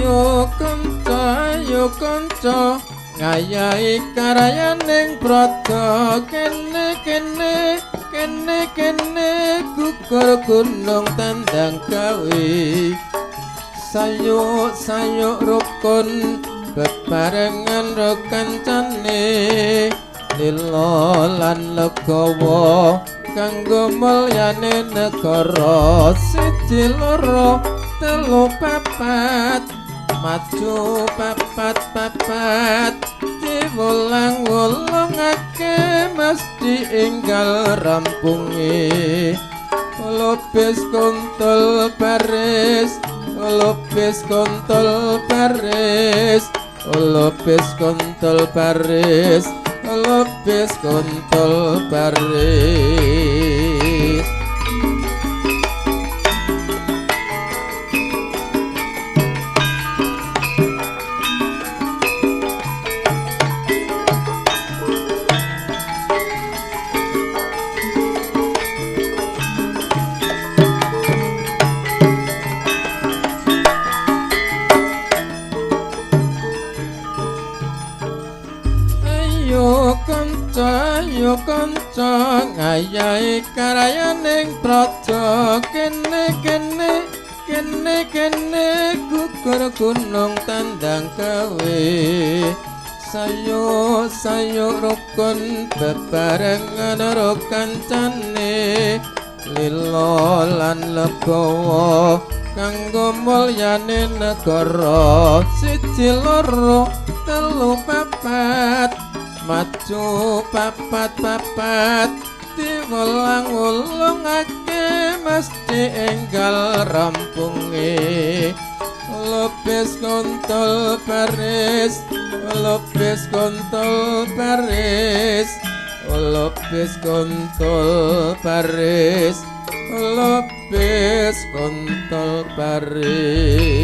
Ayo kanca, ayo kanca, ngayahi karayaning praja. Kene kene kene kene gugur gunung tandang gawe. Sayuk sayuk rukun bebarengan ro kancane, lila lan legawa kanggo mulyane negara. Siji loro telu papat, maju papat papat, diwulang wulungake mesti enggal rampunge. Lupis kontol baris, lupis kontol baris, lupis kontol baris, lupis kontol baris. Ayo kanca, ayo kanca, ngayahi karayaning praja. Kene kene kene kene gugur gunung tandang gawe. Sayuk sayuk rukun bebarengan ro kancane, lila lan legawa kanggo mulyane negara. Siji loro telu papat, maju papat papat, diwelang wulungake mesti enggal rampunge. Lupis kontol baris, lupis kontol baris, lupis kontol baris, lupis kontol baris.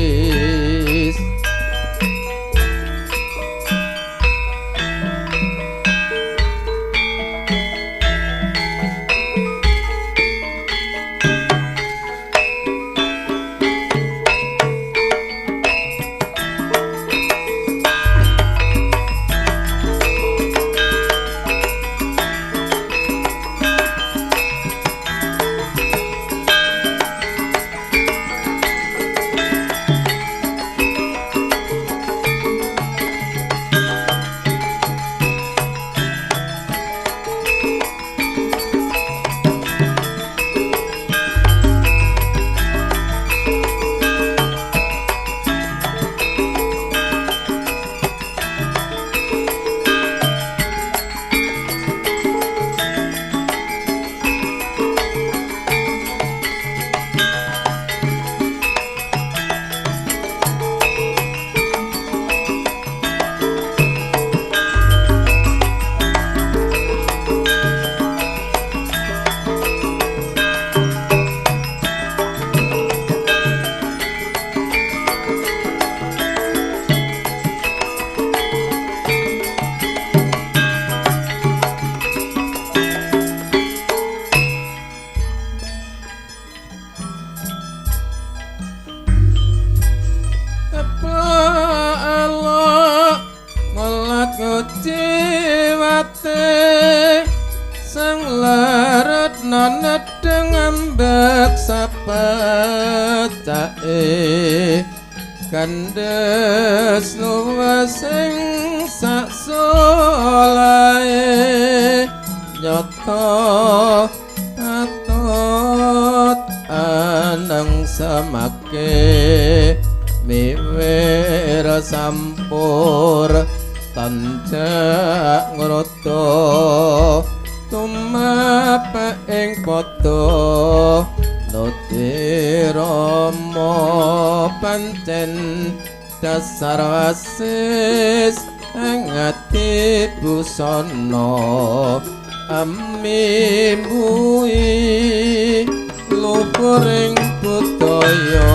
Jiwate sang larat nedeng ambek sapecake, kandes luwes sing sak solahe nyata atut aneng semake miwir sampur tanjak ngroto tumapa ing padha nuti rama pancen dasar wasis ing ati busana ami mbui luhuring budaya.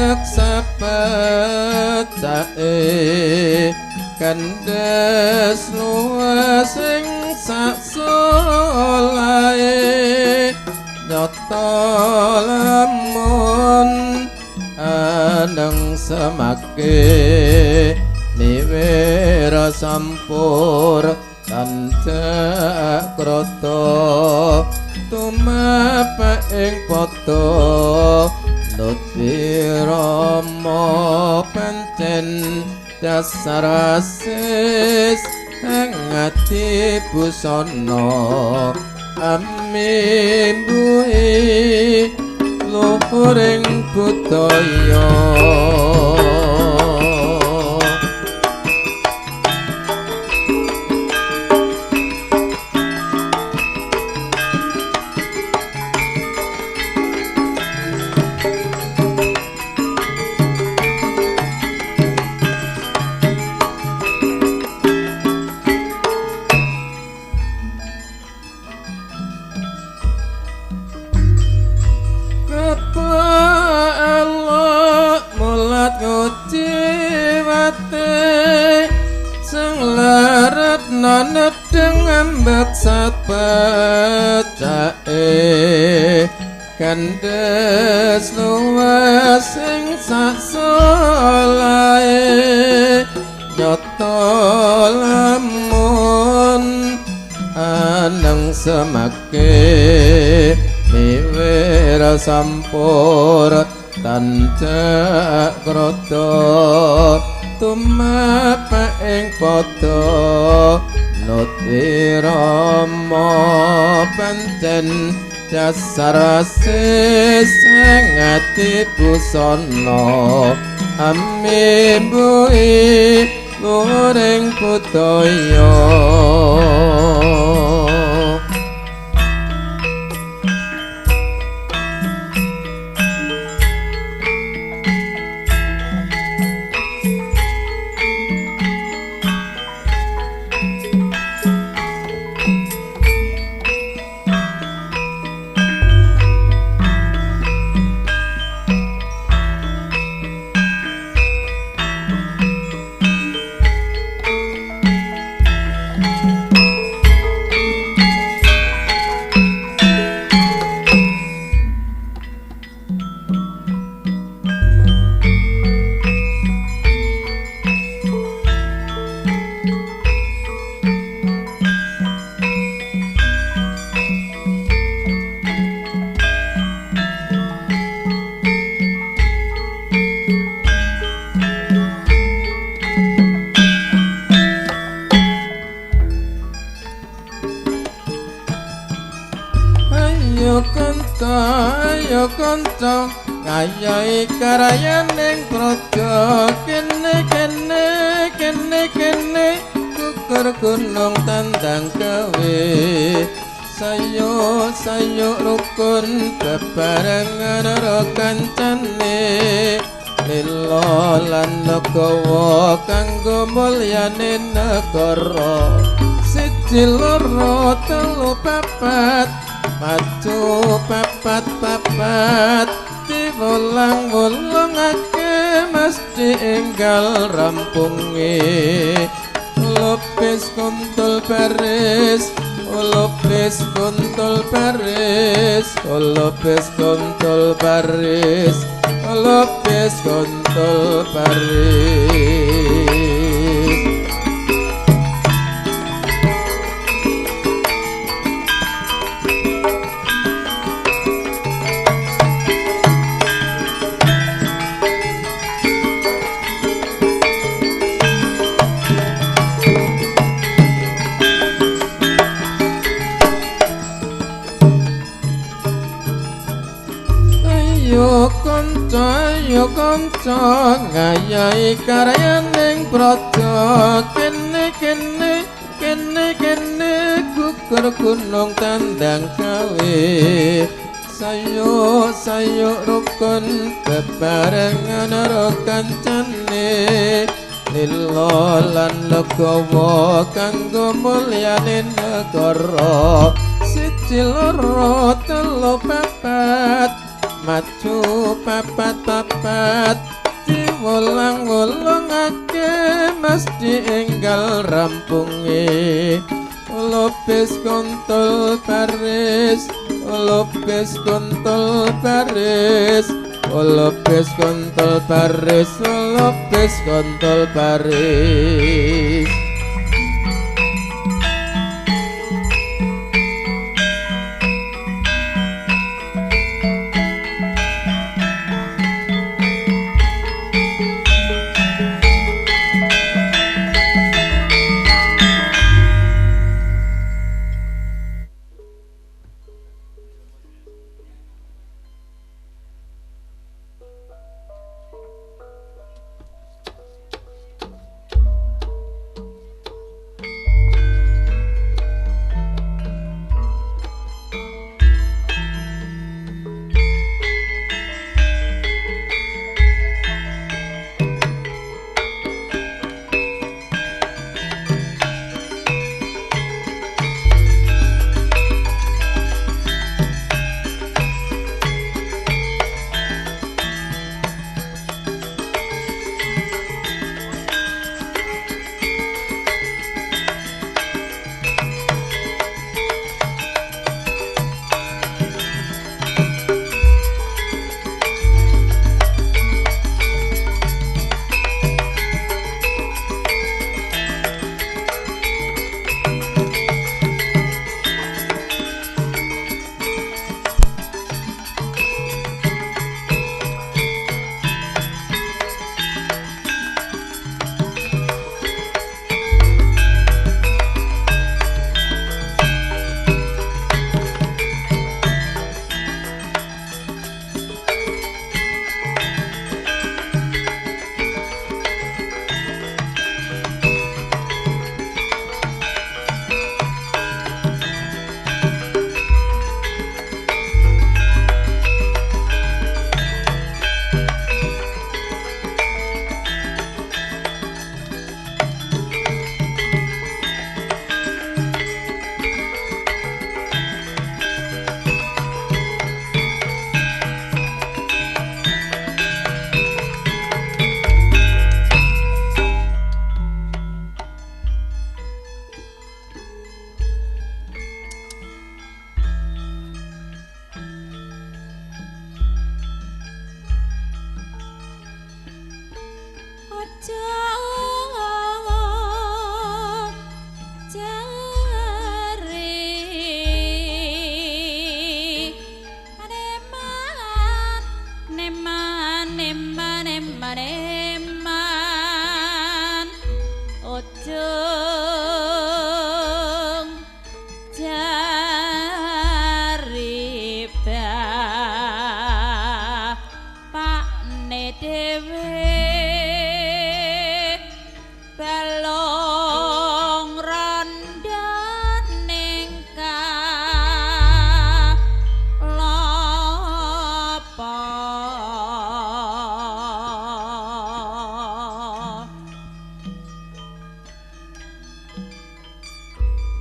ambek sapecake kandhes luwes ing saksolahe nyata lamun aneng semake miwira sampur tancak krata tumapa ing padha nutwirama pancen dasar asis ing ati busana amimbuhi luhuring budaya. Nedeng ambek sapecake kandhes luwes ing saksolahe nyata lamun aneng semake miwira sampur tancak krata tumapa ing padha nutwirama pancen dasar asis ing ati busana amimbuhi luhuring budaya. Ayo kanca ngayahi karayaning praja kene kene kene kene gugur gunung tandang gawe sayo sayo rukun bebarengan karo kancane lila lan legawa kanggo mulyane negara siji loro telu papat maju papat papat diwulang wulungake mesti enggal rampunge lupis kuntul baris lupis kuntul baris lupis kuntul baris lupis kuntul baris. Ayo kanca ngayahi karyaning praja kene kene kene kene gugur gunung tandang gawe sayo sayo rukun bebarengan karo kancane lila lan legawa kanggo mulyane negara siji loro telu papat Maju papat-papat diwulang-wulangake mesti enggal rampunge. Lopes kontol baris, lopes kontol baris, lopes kontol baris, lopes kontol baris.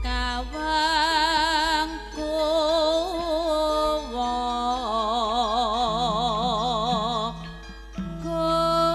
Kawang kuwa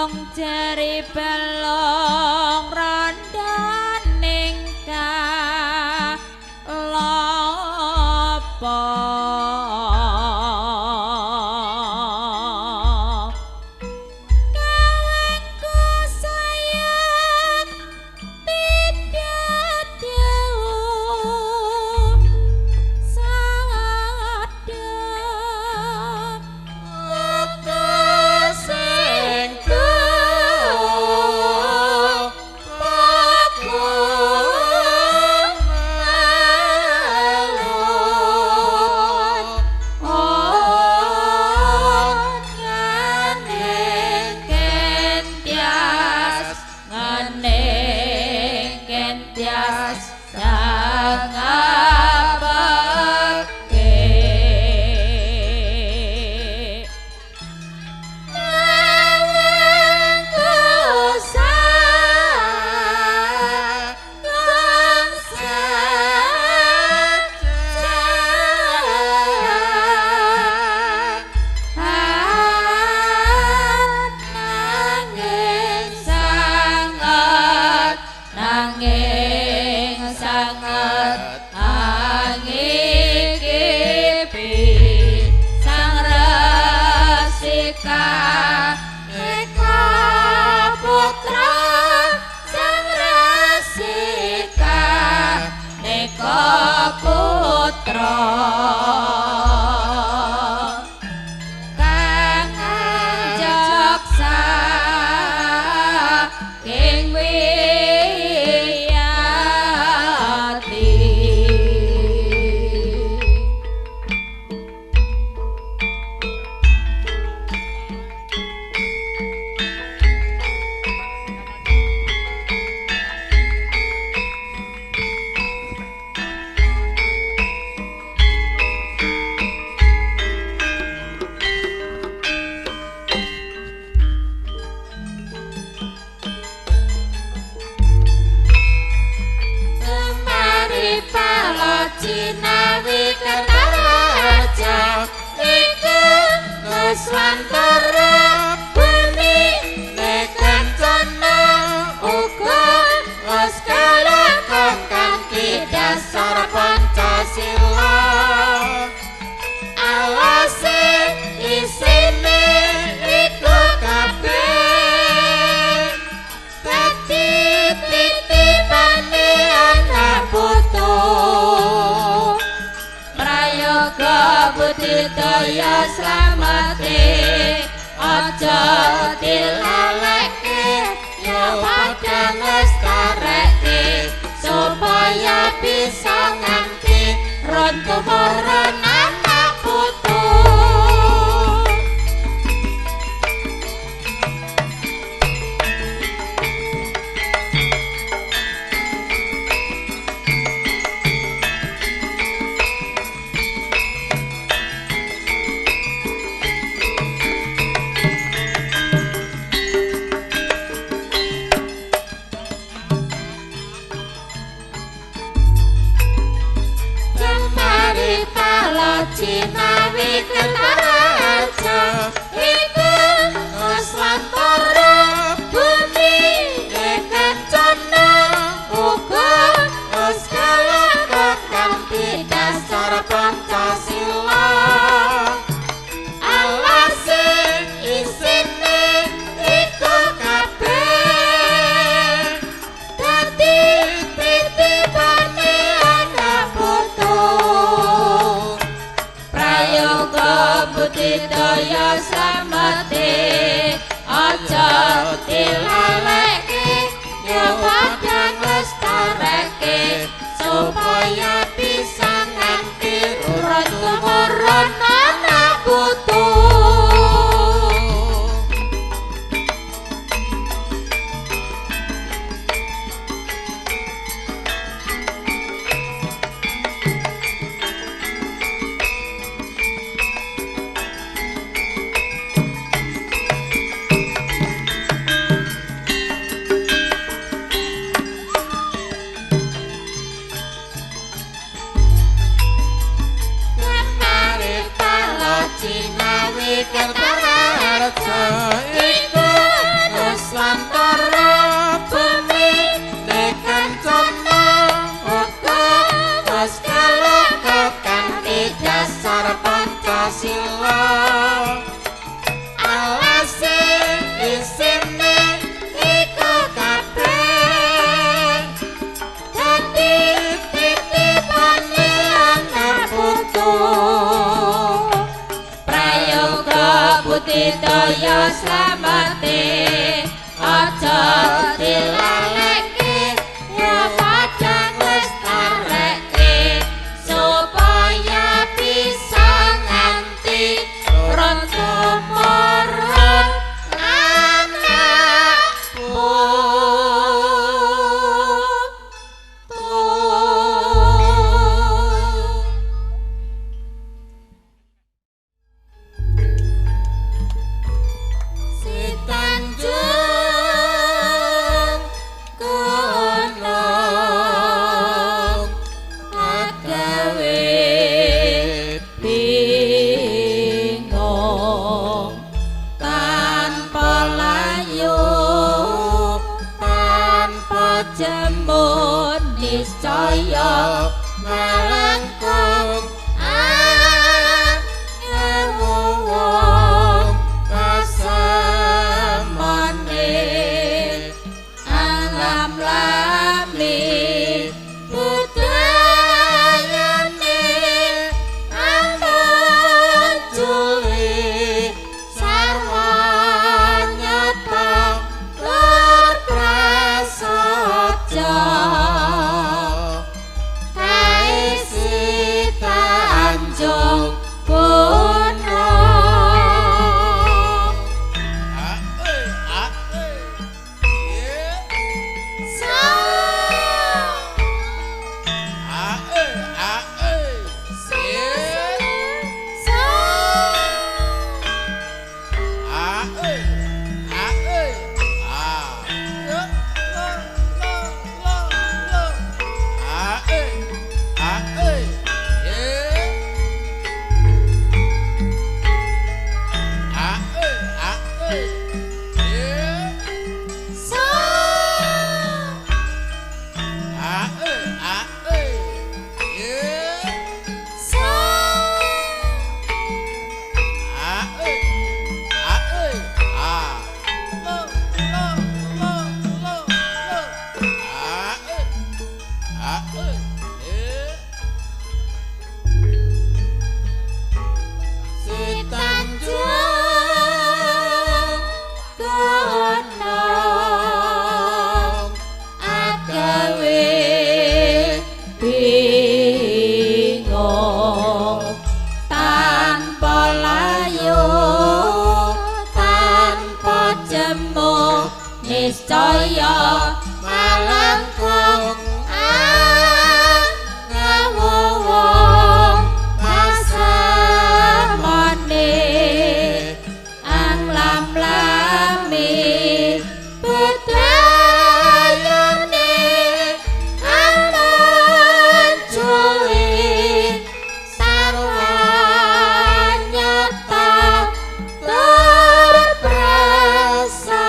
Wong jari balong rondaning kalopo. Kawengku sayang tidak jauh sadar sing putra kang jaksa ing wiyati. Cinawi Kertarharja iku Nuswantara bumi nekancana uga wis kalakon kanthi dasar Pancasila. Alase isine iku kabeh dadi titipane anak putu. Prayoga budidaya slamete aja dilaleke ya padha lestarekke supaya bisa nganti run tumurun anak putu. Cinawi Kertarharja iku Nuswantara bumi nekancana uga wis kalakon kanthi dasar Pancasila. Alase isine iku kabeh dadi titipane anak putu. Prayoga budidaya slamete aja dilaleke ya padha nglestareke supaya bisa nganti turun tumurun anak putu. Cinawi Kertarharja iku Pancasila alase isine iku kabeh dadi titipane anak putu prayoga budidaya slamete aja dilaleke ya padang lestareke supaya bisa nganti turun tumurun anak putu. Si Tanjung Gunung agawe bingung tanpa layu tanpa jemur niscaya ngalangkung angewung kasemane alam lami budayane ampun juli sarwa nyata tur prasaja kae Si Tanjung Gunung. A e a e ye Sa a e a e ye sa a e a e a lo lo lo lo lo a e a e ye a e a e ye sa a e a e ye sa a e a e a lo lo lo lo lo a e a e ye Si Tanjung Gunung agawe bingung tanpa layu tanpa jemu niscaya malangkung angewung pasemone anglam lami budayane ampun juli sarwa nyata tur prasaja.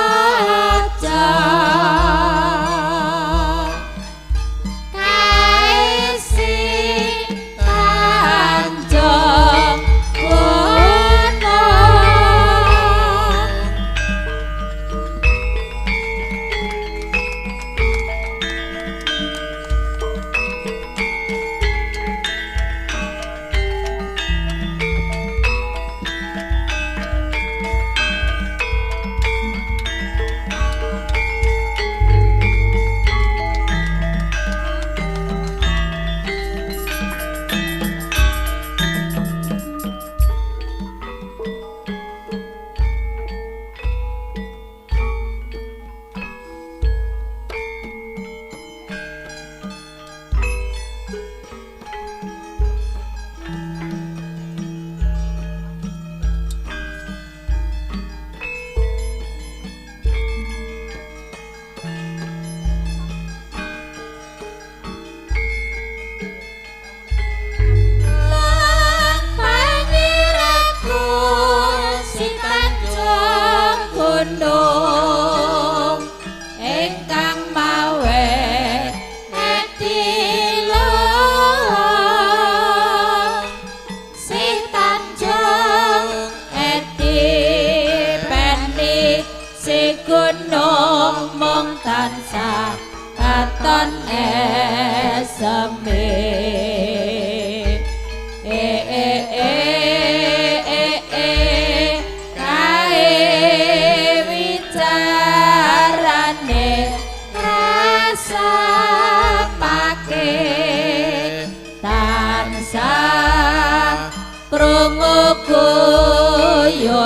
guyone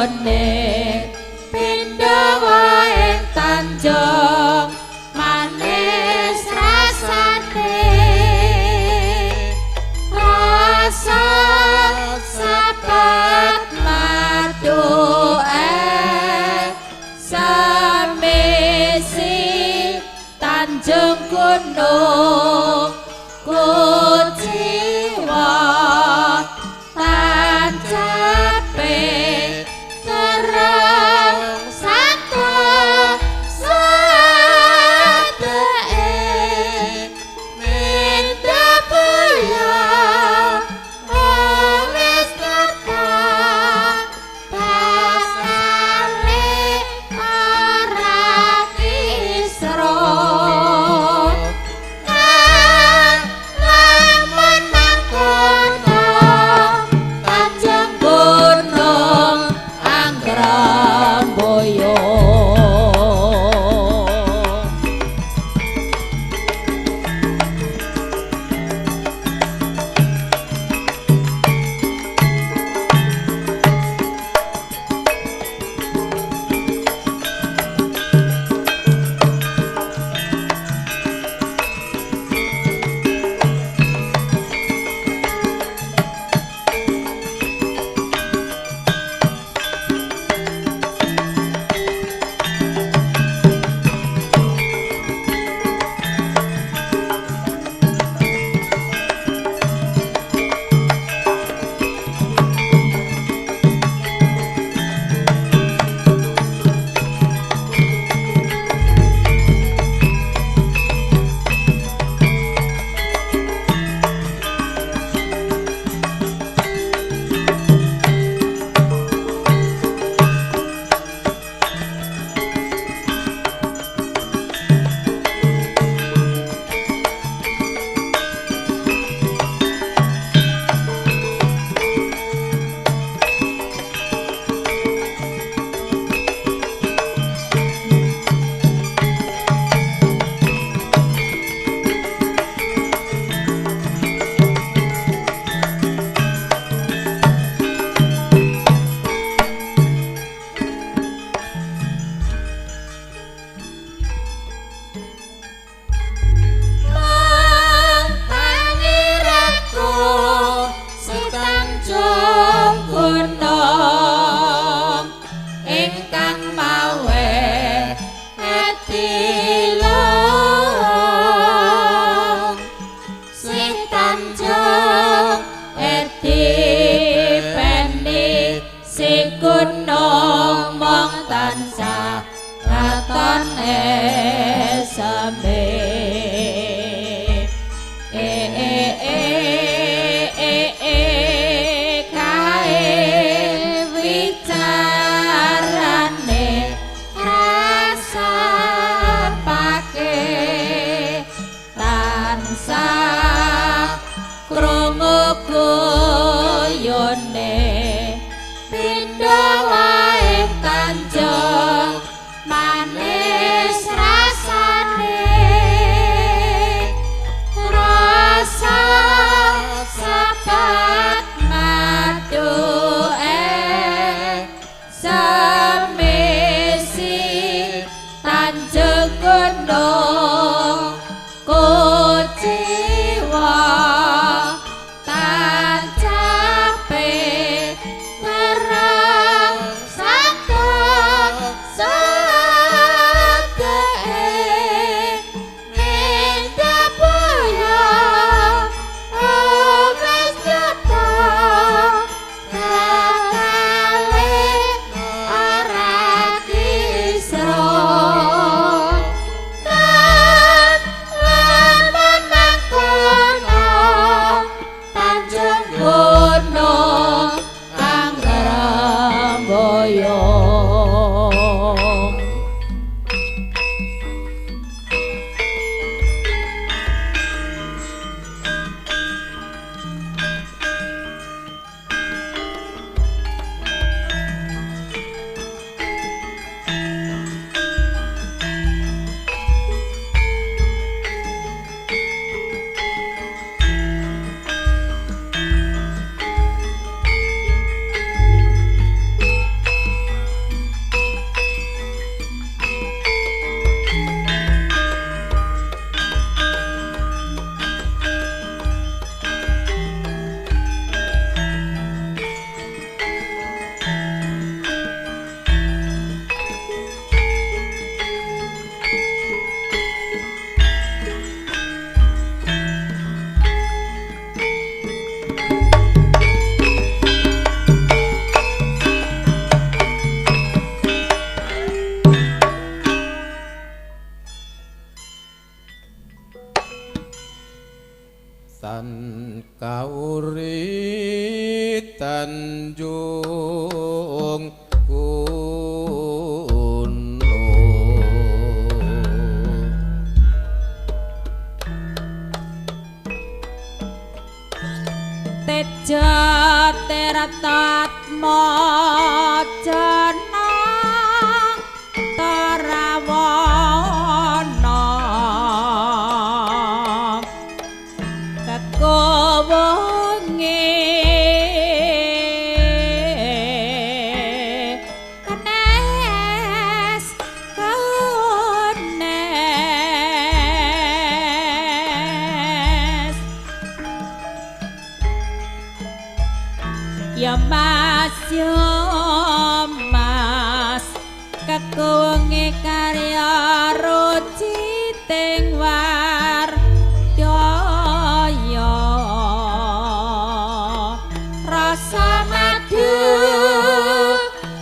pindha ing Tanjung manis rasane rasa sabat madu samesi Tanjung Gunung kuciwa tancape terus. Tanjung Gunung. Teja Tirta Atmajana Tarawana Kekowonge kenes kenes ya mas ya mas kekuwengi karya ruciting wardaya rasa madu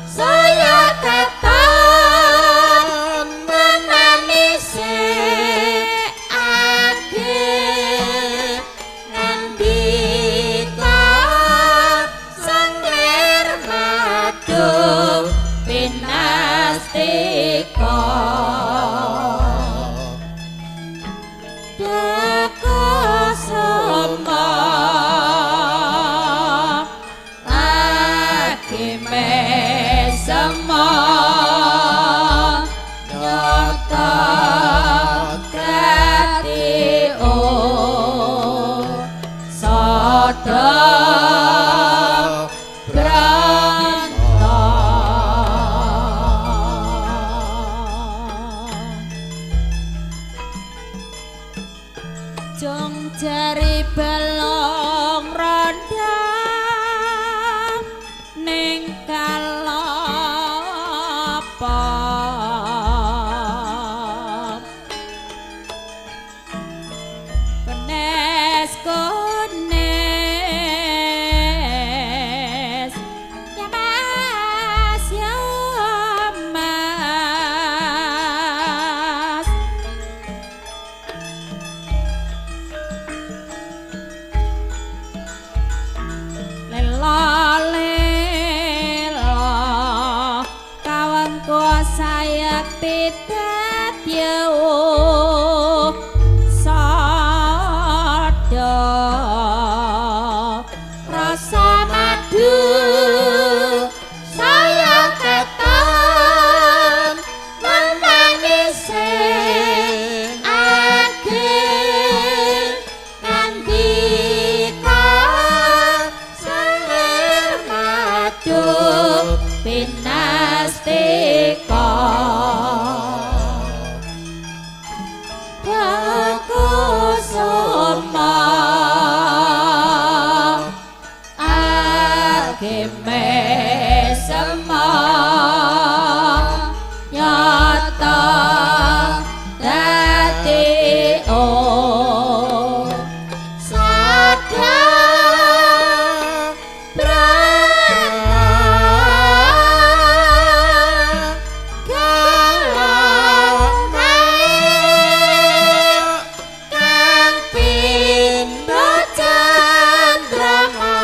saya katon memanise age ngendika sangger madu pinastika Daka sema agime sema nyata dadi o sada branta. Jong jari balong ronda ning kalapa kenes kones ya mas ya mas. Lela lela kawangku sayekti dadi sada rasa madu saya keton memanise age nandika selir madu pinastika Dakusuma agime sema nyata dadi o sada branta kang pindha candrama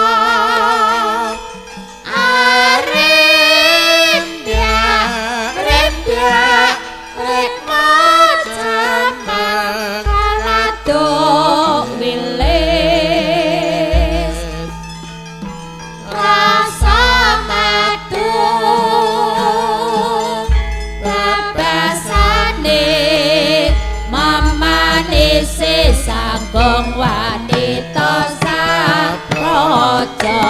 arembya rembya rikma jaman kaladuk wilis rasa madu babasane mamanise sanggung wanita sapraja.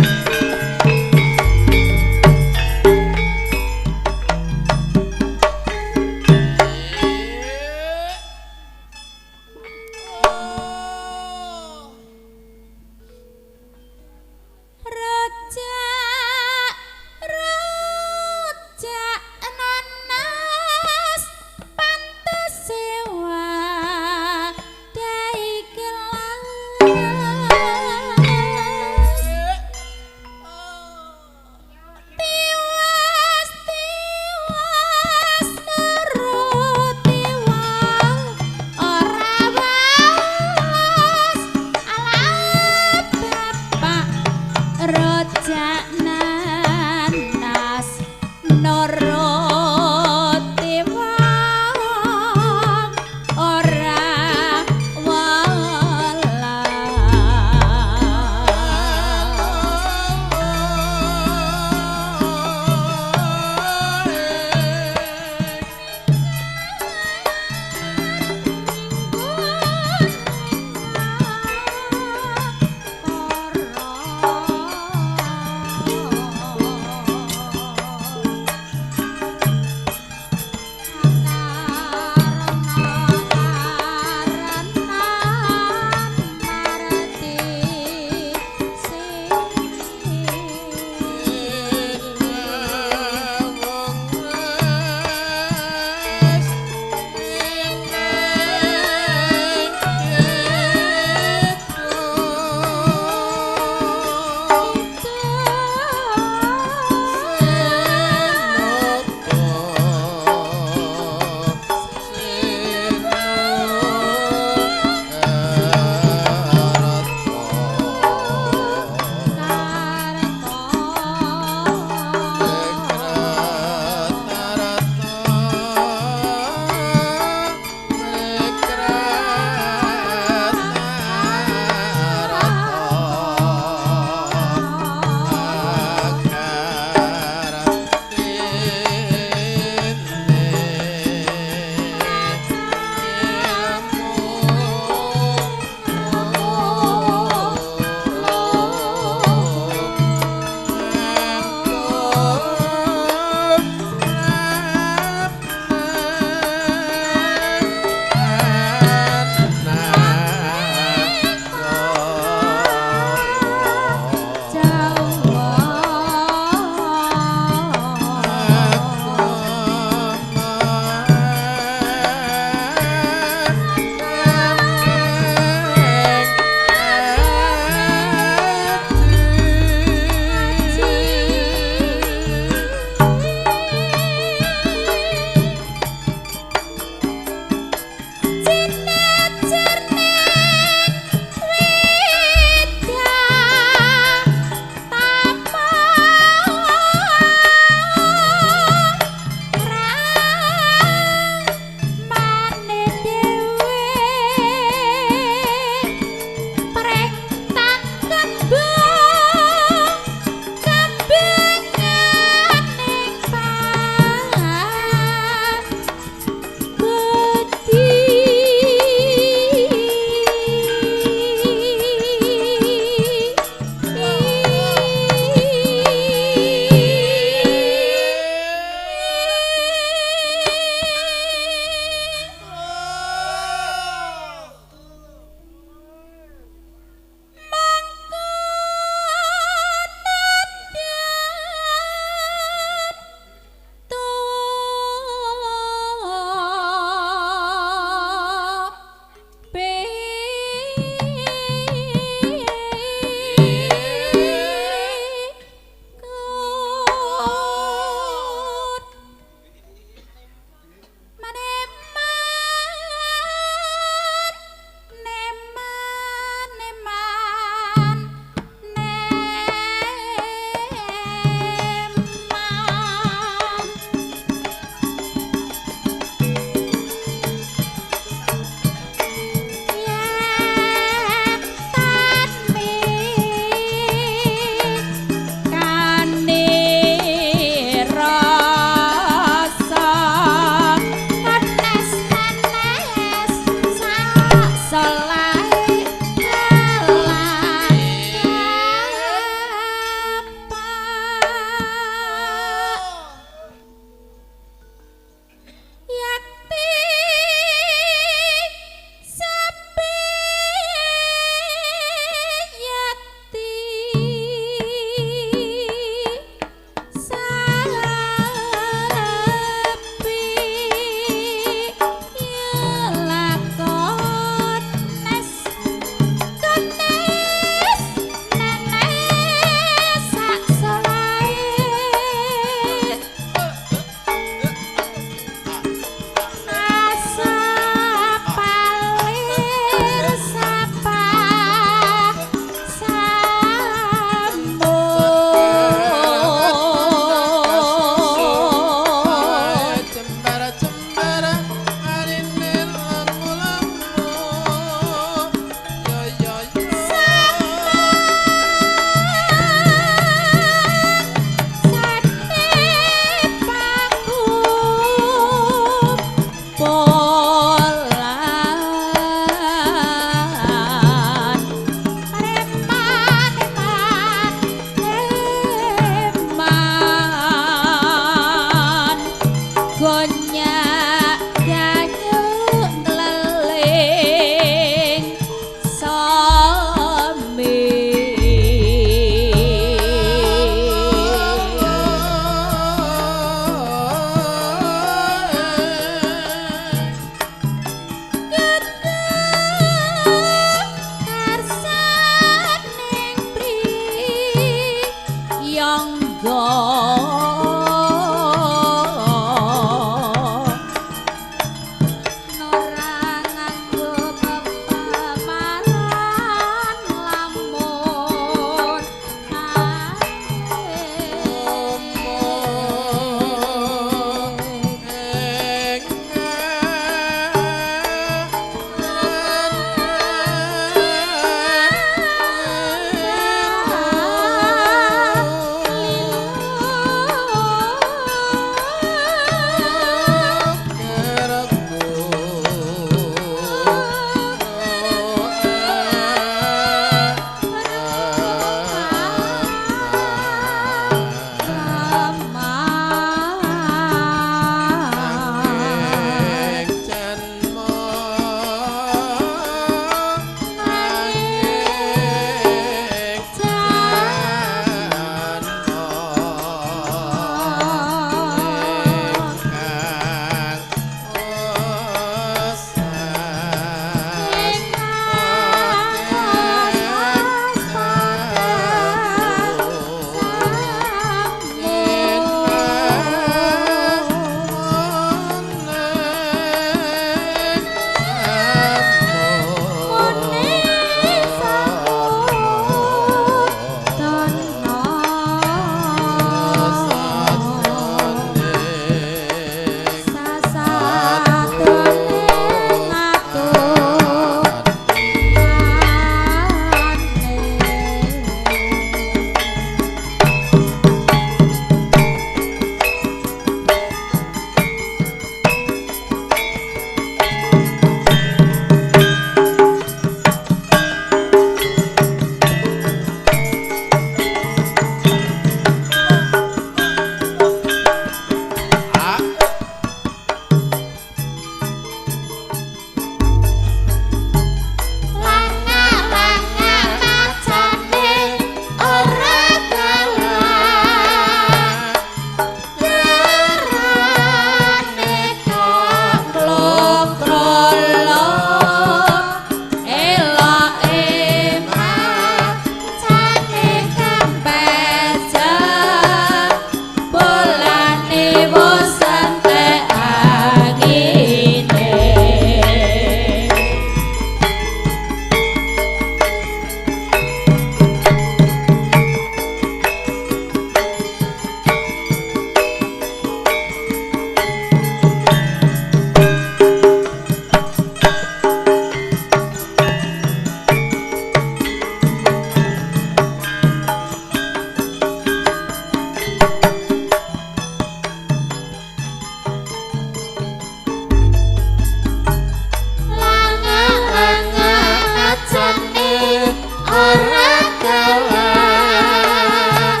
ora kalah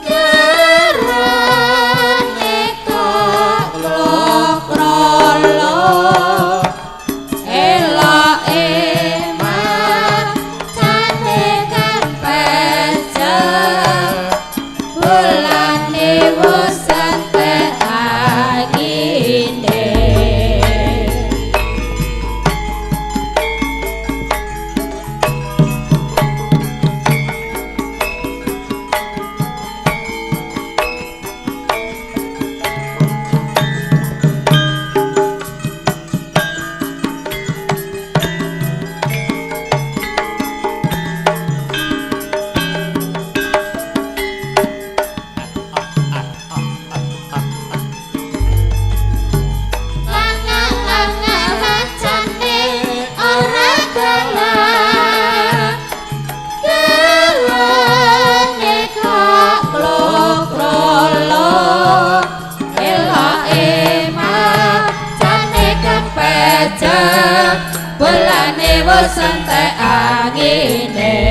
gerone kok krolo eloke macane kempes bulane wis entek angine. Langah-langah macane ora kalah gerone kok krolo eloke macane kempecek bulane wis entek angine.